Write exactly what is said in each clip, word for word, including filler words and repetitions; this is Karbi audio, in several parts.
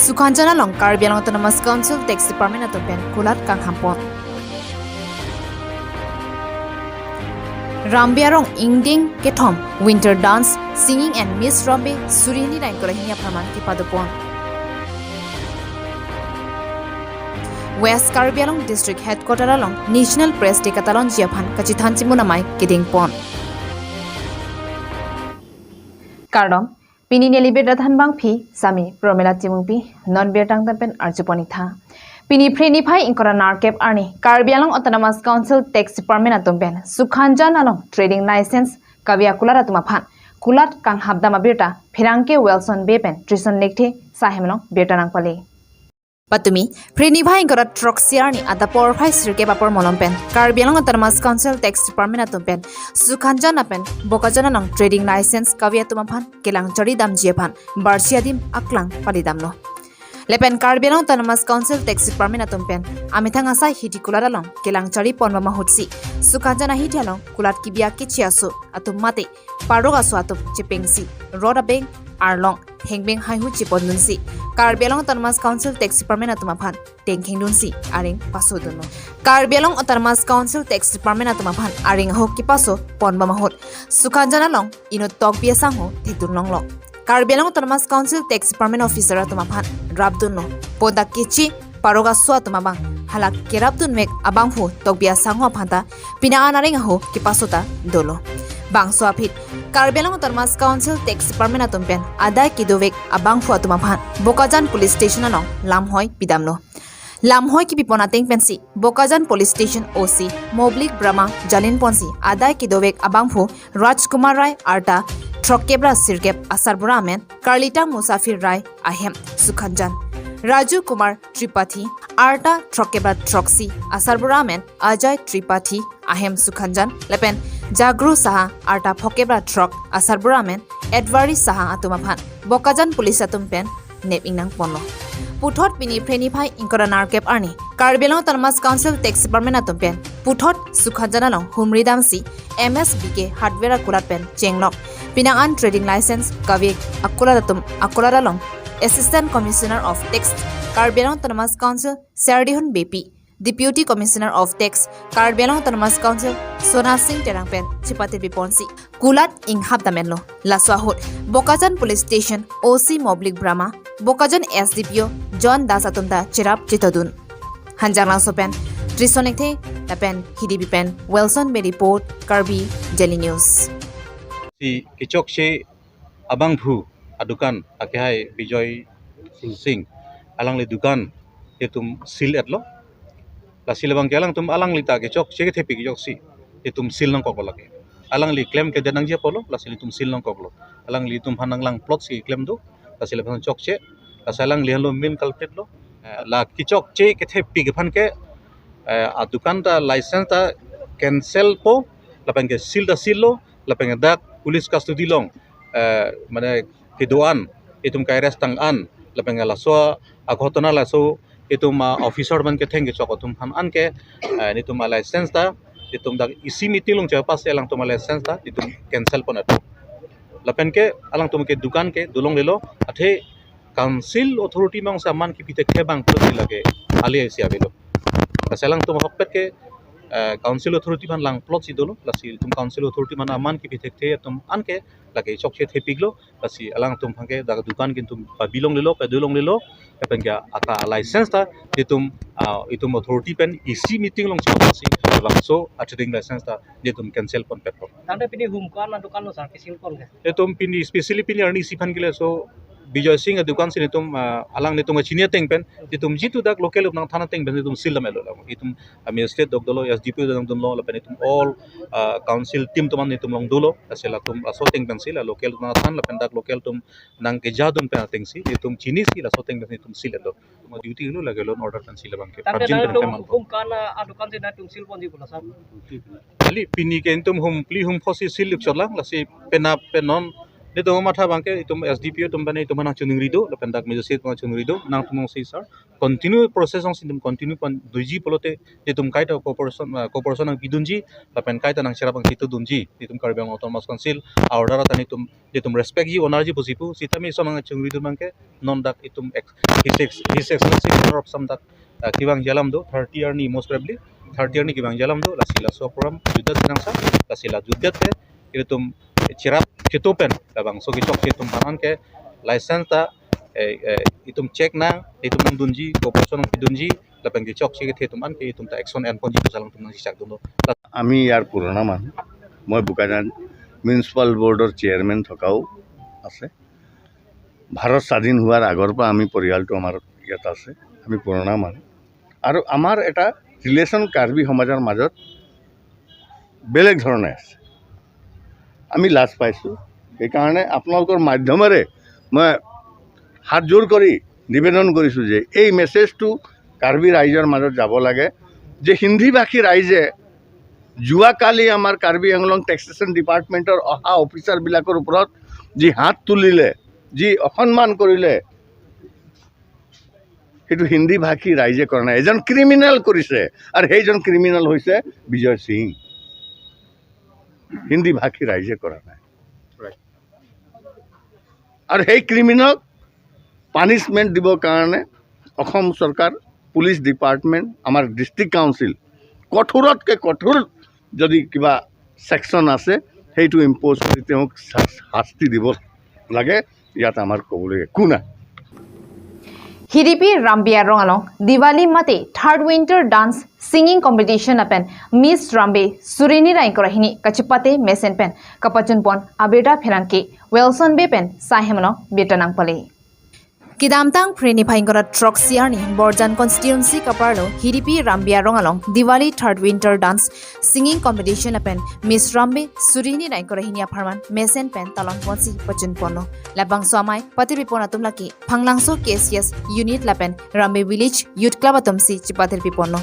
Sukhanjan along Karbi Anglong Autonomous Council Tax Department atum pen kulat kangham pon. Rambi arong ingdeng kethom winter dance, singing and Miss Rambi suri hini ra ingkoi ra hini apharman kepado pon. West Karbi Anglong District Headquarter along National Press Day katalonji aphan kachethan chimun amei kedeng pon. Kardom, pini neli birta thanbangpi sami Promila Timungpi, non birta angtan pen arjupon-ik tha. Pini Phre niphai ingkoi ra nerkep arni Karbi Anglong Autonomous Council Tax Department atum pen Sukhanjan along trading license kave akulat atum aphan kulat kanghap dam abirta pherangke Wilson Bey pen Trison Lekthe sahem along birta nangpale. Patumi, Phre niphai ingkoi ra throksi arni adap porphai sirkep apor malom pen Karbi Anglong Autonomous Council Tax Department atum pen Sukhanjan lapen Bokajan along trading license kave atum aphan kelang chari damji aphan barsi adim aklang pali damlo. Lapen Karbi Anglong Autonomous Council Tax Department atum pen amethang asai hidi kulat along kelang chari pon bam ahutsi Sukhanjan ahidi along kulat kebi akeche aso atum mate parok aso atum chepengsi rot abeng arlong hengbeng haihu chepon dunsi Karbi Anglong Autonomous Council Tax Department atum aphan tengkheng dunsi areng paso dunlo. Karbi Anglong Autonomous Council Tax Department atum aphan areng ahok kepaso pon bam ahut Sukhanjan along inut Tokbi asangho thekdun longlo. Karbi Anglong Autonomous Council Tax Department officer atum aphan rapdunlo. Pon ta keche parok aso atum abang hala kerapdun mek abangphu Tokbi asangho aphan ta pini an areng ahok kepaso ta dolo. Bangso aphi Karbi Anglong Autonomous Council Tax Department atum pen adai kedovek abangphu atum aphan Bokajan Police Station along lamhoi pidamlo. Lamhoi kepipon ateng pensi Bokajan Police Station O C Moblik Brahma jalin ponsi adai kedovek abangphu Rajkumar Rai arta throkkep ra sirkep asarbura amen, Karlitang Musafir Rai ahem Sukhanjan, Raju Kumar Tripathi arta throkkep ra throksi asarbura amen, Ajay Tripathi ahem Sukhanjan, lapen Jagru Saha arta phokep ra throk asarbura amen, Edwari Saha atum aphan Bokajan Police atum pen nep ingnang ponlo. Puthot pini Phre niphai ingkoi ra nerkep arni Karbi Anglong Autonomous Council Tax Department atum pen puthot Sukhanjan along humri damsi M S B K Hardware akulat pen chenglok pini an trading license kave akulat atum akulat along Assistant Commissioner of Tax Karbi Anglong Autonomous Council Serdihun Beypi, Deputy Commissioner of Tax Karbi Anglong Autonomous Council Sona Singh Terang pen chepate piponsi kulat inghap dam enlo. Laso ahut Bokajan Police Station O C Moblik Brahma, Bokajan S D P O John Das atum ta cherap chetodun. Hanjanglangso pen Trison Lekthe lapen Hidi Bey pen Wilson Bey report, Karbi Daily News. Si kechokche abangphu adukan akehai Bijoy Singh, alangli dukan itum seal etlo. Lasi labang ke alangtum alangli ta kechokche kethepik kechoksi itum seal nangkoklo lake. Alangli claim kedet nangji apotlo, lasi itum seal nangkoklo. Alanglitum aphan nanglang plot si claim do, lasi labang chokche, lasi alangli henlo main culprit lo. Eh, la kechokche kethepik aphan ke, eh, adukan ta license ta cancel po, lapen ke seal ta seal lo, lapen ke dak police custody along, eh, mane kedo an, itum ka-arrest tang an, lapen ke laso aghotona laso itum, ah, officer man ketheng kechok atum aphan anke, eh, netum a-license ta itum dak E C meeting along chepass alangtum a-license ta itum cancel pon atum. Lapen ke alangtum ke dukan ke dolonglelo, athe council authority mang saman kepi thekthe abang pulo si lake ali isi avelo. Lasi alangtum ahokpet ke, eh, council authority aphan lang plot si dolo, lasi itum council authority man aman kepi thekthe atum anke lake chokche thepiklo, lasi alangtum aphan ke dak dukan ke itum pabi longlelo, pado longlelo, lapen ke aka license ta itum, ah, itum authority pen E C meeting along chepass si labangso a-trading license ta itum cancel ponpetpo. Tangte pini hum ko-an adukan lo sir ke-seal pon ke? Itum pini specially pini arni isi aphan ke laso Bijoy Singh adukan si netum, ah, alang netum kachini ateng pen, itum jitu dak local atum nangthan ateng pen itum seal dam etlo lang. Itum, ah, magistrate dok dolo, S D P O dok dolo, lapen itum all, ah, council team atum an itum along dolo, lasi latum laso ateng pensi la local atum nangthan lapen dak local atum nangkejadun pen atengsi itum chinisi laso ateng pensi itum seal etlo. Itum duty lo lake law and order pensi labang ke. Tangte prajin nang pen itum kemal. Hum ko-an adukan si nangtum seal ponji pulo sir? Kali pini ke itum hum phli hum pho si seal lik chotlang, lasi penap pen non Netum matha abangke itum S D P O atum pen itum nangchiningri do, lapen dak magistrate nangchiningri do, nangtum si sir continue process alongsi itum continue pon doji pulote itum kaita cooperation, ah, cooperation nangpidunji, lapen kaita nangcherap nangchitudunji, itum Karbi Anglong Autonomous Council a-order ta itum, itum respect ji, honor ji pusi pu, sitame ison nangchiningri do abangke non dak itum ex-, His Ex-, His Excellency Governor of Assam dak, ah, kevangji alam do, thirty arni, most probably thirty arni kevangji alam do, lasi laso program jutdet nangsa, lasi la jutdet te, itum cherap chitu pen, labangso kechokche atum aphan ke license ta, eh, eh, itum check nang, itum nangdunji, cooperation nangpidunji, lapen kechokche kethe atum an ke itum ta action enponji pu alam itum nangchechak dun do. আমি ইয়াৰ পুৰণা মানুহ। মই বোকাজান মিউনিচিপাল বৰ্ডৰ চেয়াৰমেন থকাও আছে। ভাৰত স্বাধীন হোৱাৰ আগৰ পৰা আমি, পৰিয়ালটো আমাৰ ইয়াত আছে। আমি পুৰণা মানুহ আৰু আমাৰ এটা ৰিলেশ্যন কাৰ্বি সমাজৰ মাজত বেলেগ ধৰণে আছে। আমি লাজ পাইছোঁ। সেইকাৰণে আপোনালোকৰ মাধ্যমেৰে মই হাত জোৰ কৰি নিবেদন কৰিছোঁ যে এই মেছেজটো কাৰ্বি ৰাইজৰ মাজত যাব লাগে যে হিন্দী ভাষী ৰাইজে যোৱাকালি আমাৰ কাৰ্বি আংলং টেক্সেশ্যন ডিপাৰ্টমেণ্টৰ অহা অফিচাৰবিলাকৰ ওপৰত যি হাত তুলিলে, যি অসন্মান কৰিলে, সেইটো হিন্দী ভাষী ৰাইজে কৰা নাই। এজন ক্ৰিমিনেল কৰিছে আৰু সেইজন ক্ৰিমিনেল হৈছে বিজয় সিং। হিন্দী ভাষী ৰাইজে কৰা নাই। আৰু সেই ক্ৰিমিনেলক পানিচমেণ্ট দিবৰ কাৰণে অসম চৰকাৰ, পুলিচ ডিপাৰ্টমেণ্ট, আমাৰ ডিষ্ট্ৰিক্ট কাউন্সিল কঠোৰতকৈ কঠোৰ যদি কিবা ছেকশ্যন আছে সেইটো ইম্প'জ কৰি তেওঁক শা-, শাস্তি দিব লাগে। ইয়াত আমাৰ ক'বলৈ একো নাই। Hidipi Rambia Rong along Diwali mate third winter dance singing competition lapen Miss Rambe suri ni ra ingkoi ra hini kachepate mesen pen kapachunpon abirta pherangke Wilson Bey pen sai hem along birta nangpale. Kedamtang Phre niphai ingkoi ra throksi arni Borjan constituency kaparlo Hidipi Rambia Rong along Diwali third winter dance singing competition lapen Miss Rambe suri ni ra ingkoi ra hini apharman mesen pen talon ponsi pachunponlo. Labangso amei patirpipon atum lake Phanglangso K C S unit lapen Rambe Village Youth Club atumsi chepatirpiponlo.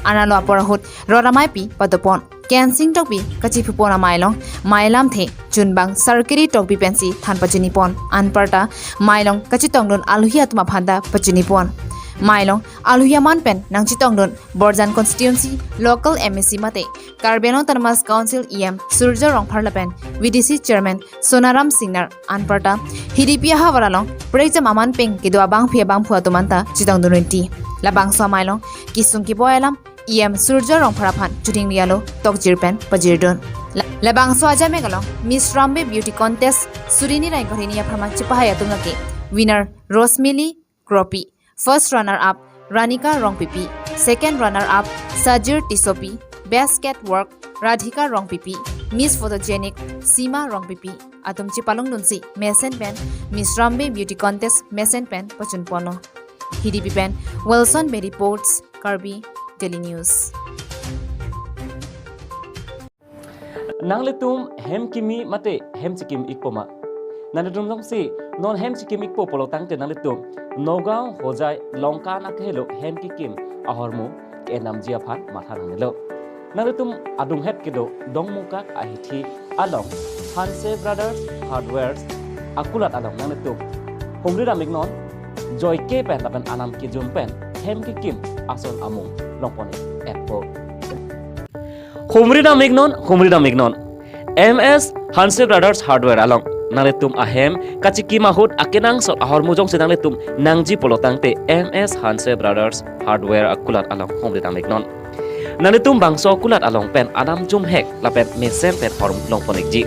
Analo apor ahut rot ameipi padopon Kensing Tokbi kachephupon amei along mei lamthe chunbang Sarkiri Tokbi pensi than pachinipon. Anparta mei along kachetongdun alohi atum aphanta pachinipon. Mei along alohi aman pen nangchetongdun Borjan constituency local M A C mate Karbi Anglong Autonomous Council E M Surjya Rongphar lapen V D C chairman Sonaram Singnar. Anparta Hidipi ahavar along prekjam aman pen kedo abangpi abangphu atum anta chetongdun rinti. Labangso amei along kesung keboi alam E M Surjya Rongphar aphan chuting rialo tokjir pen pajirdun. La-, labangso ajamek along Miss Rambe Beauty Contest suri ni ra ingkoi ra hini apharman chepahai atum lake winner Rosmili Kropi, first runner up Ranika Rongpipi, second runner up Sajir Tissopi, best catwalk Radhika Rongpipi, Miss Photogenic Sima Rongpipi atum chepalongdunsi mesen pen Miss Rambe Beauty Contest mesen pen pachunponlo. Hidipi pen Wilson Bey reports, Karbi Daily News. Nanglitum hem kimi mate hem chikim ikpo ma? Nanglitum jongsi non hem chikim ikpo pulo tangte nanglitum Nagaon Hojai Longkan akehelo hem kikim ahormu ke-endamji aphan matha nangnelo. Nanglitum adunghet kedo Dongmukak ahithi along Hanse Brothers Hardware akulat along nanglitum humri dam iknon, joike pen lapen anam kejum pen hem kikim ason amung longpon ik-etpo. Humri dam iknon, humri dam iknon. M S Hanse Brothers Hardware along nanglitum ahem kachikim ahut akenangsot ahormu jongsi nanglitum nangji pulo tangte M S Hanse Brothers Hardware akulat along humri dam iknon. Nanglitum bangso akulat along pen anam jumhek lapen mesen pen ahormu longpon ikji.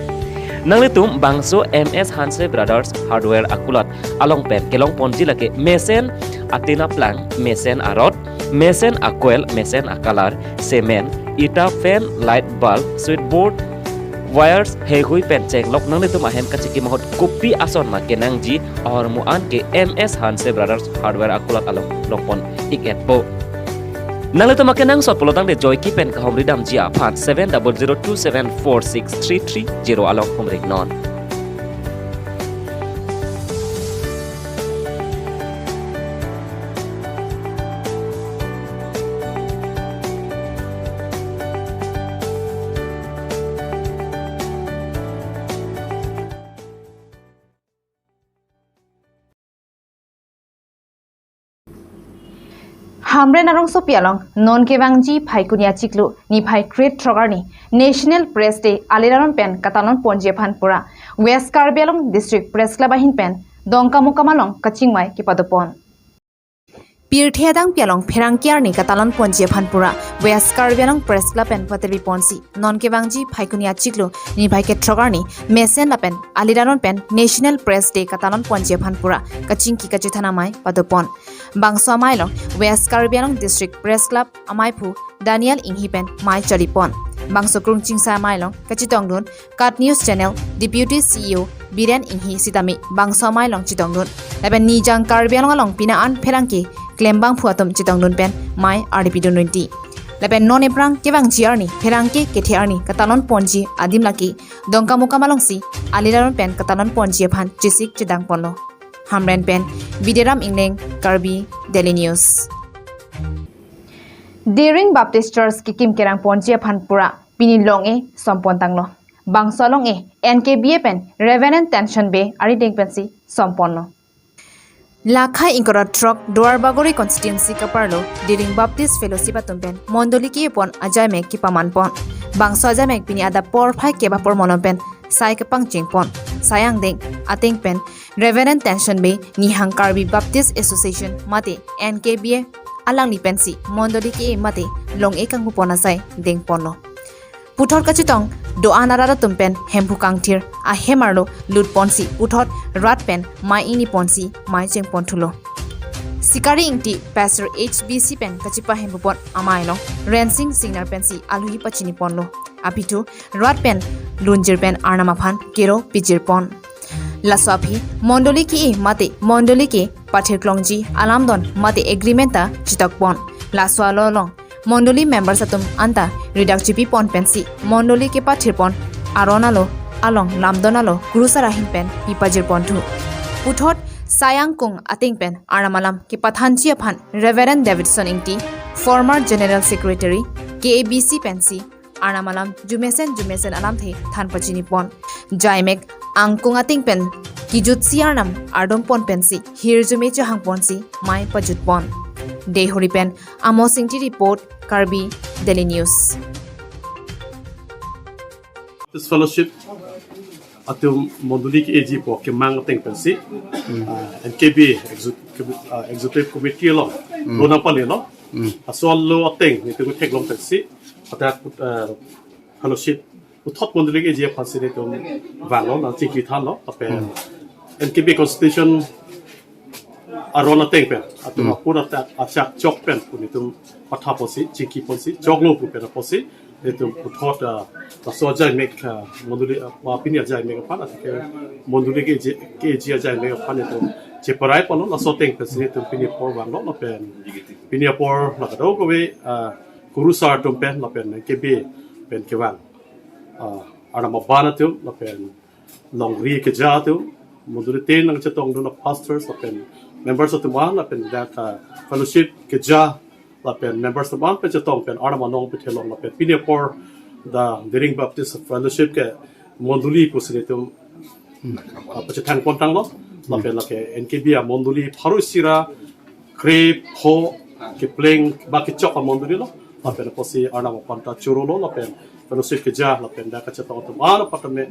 Nanglitum bangso M S Hanse Brothers Hardware akulat along pen kelongponji lake mesen atina plang, mesen arod, mesen acoil, mesen acolor, cement, ita, fan, light bulb, switchboard, wires, heihui pen chenglok nanglitum ahem kachikim ahut kopi ason ma kenangji ahormu an ke M S Hanse Brothers Hardware akulat along longpon ik-etpo. Nanglitum akenangsot pulo tangte joike pen kahumri damji aphan seven double zero two seven four six three three zero along humri iknon. Hamren arongsopi along non kevangji Phaikuni achiklo niphai krethrok arni National Press Day alidaron pen katalon ponji aphan pura West Karbi Anglong District Press Club ahin pen Dongkamukam along kachingvai kepadopon. Pirthe adangpi along pherangke arni katalon ponji aphan pura West Karbi Anglong Press Club pen pateli ponsi non kevangji Phaikuni achiklo niphai krethrok arni mesen lapen alidaron pen National Press Day katalon ponji aphan pura kachingki kachethan amei padopon. Bangso amei along West Karbi Anglong District Press Club ameiphu Daniel Inghi pen mei charlipon. Bangso krungchingsa amei along kachetongdun KAT News Channel Deputy C E O Biren Inghi sitame bangso amei along chetongdun. Lapen Nijang Karbi Anglong along pini an pherangke klembangphu atum chetongdun pen mei arlipidun rinti. Lapen non ephrang kevangji arni pherangke kethe arni katalon ponji adim lake Dongkamukam alongsi alidaron pen katalon ponji aphan chesik chedang ponlo. Hamren pen Bideram Ingleng, Karbi Daily News. Diring Baptist Church kekim kerang ponji aphan pura pini long-e sompon tanglo. Bangso along-e N K B A pen Reverend Tension Bey arideng pensi somponlo. Lakha ingkoi ra throk Duar Bagori constituency kaparlo Diring Baptist Fellowship atum pen mondoli kepon ajaimek kepamanpon. Bangso ajaimek pini adap porphai kep apor malom pen sai kepangchengpon. Sai angdeng ateng pen Reverend Tension Bey Nihang Karbi Baptist Association mate N K B A alangli pensi mondoli ke mate long-e kangpupon asai dengponlo. Puthot kachetong do-an arat atum pen Hemphu Kangthir ahem arlo lutponsi puthot rat pen mei ingniponsi mei chengpon thulo. Sikari Ingti Pastor H B C pen kachepahempupon amei along Rensing Singnar pensi alohi pachiniponlo. Aphi thu rat pen lunjir pen Arnam aphan kero pijirpon. Laso aphi mondoli ke mate mondoli kepathir klongji alamdon mate agreement ta chitokpon. Laso alo along mondoli members atum anta ridak chipipon pensi mondoli kepathirpon aron alo along lamdon alo kurusar ahin pen pipajirpon thu. Puthot sai angkung ateng pen Arnam alam kepathanji aphan Reverend Davidson Ingti, former General Secretary K A B C pensi Arnam alam jumesen jumesen alamthe than pachinipon. Jaimek angkung ateng pen kejutsi Arnam ardompon pensi hirjume chehangponsi mei pajutpon. Deihori pen Amos Ingti report, Karbi Daily News. This fellowship atum mondoli ke-eji apot kemang ateng pensi, ah, N K B A exec-, ah, executive committee along, hmm, rona pale lo. Hmm. Laso alo ateng netum theklong pensi, adak, ah, fellowship puthot mondoli ke-eji aphansi netum vanglo, nangchingki thanlo, lapen, hmm, N K B A constitution aron ateng pen, atum, hmm, apun atak achak chok pen pu netum pathaponsi, chingkiponsi, choklo pu pen apotsi netum puthot, ah, laso ajaimek, ah, mondoli, ah, pini ajaimek aphan, atike mondoli ke-eji, ke-eji ajaimek aphan netum cheparai ponlo. Laso ateng pensi netum pini apor vanglo lapen pini apor la kadokave, ah, kurusar atum pen lapen N K B A pen kevang, ah, Arnam aban atum lapen longri keja atum, mondoli ten nangchetongdun a-pastors lapen members atum an lapen dak, ah, fellowship keja lapen members atum an pen chetong pen Arnam anong pethelong lapen pini apor dak Diring Baptist Fellowship ke mondoli pusi netum, ah, pachethang pon tanglo. Lapen lake N K B A mondoli pharo isi ra krepho kepleng ba kechok amondoli lo. Lapen apotsi Arnam aphan ta chorolo lapen fellowship keja lapen dak kachetong atum an aphan tame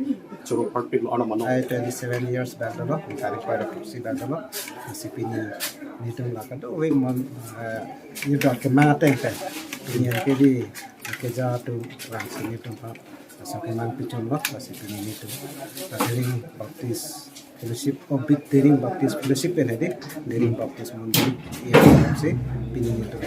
choro parpiklo Arnam anong. Ai twenty-seven years bang dolo, tarik pada kursi bang dolo. Lasi pini netum la kadokave mon, eh, yudor kemang ateng pen pini N K B A keja atum vangsi netum aphan laso kemang pichonlo, lasi pini netum Diring Baptist Fellowship, oh, Bit Diring Baptist Fellowship pen hedi, Diring Baptist Mondoli, iya, si pini netum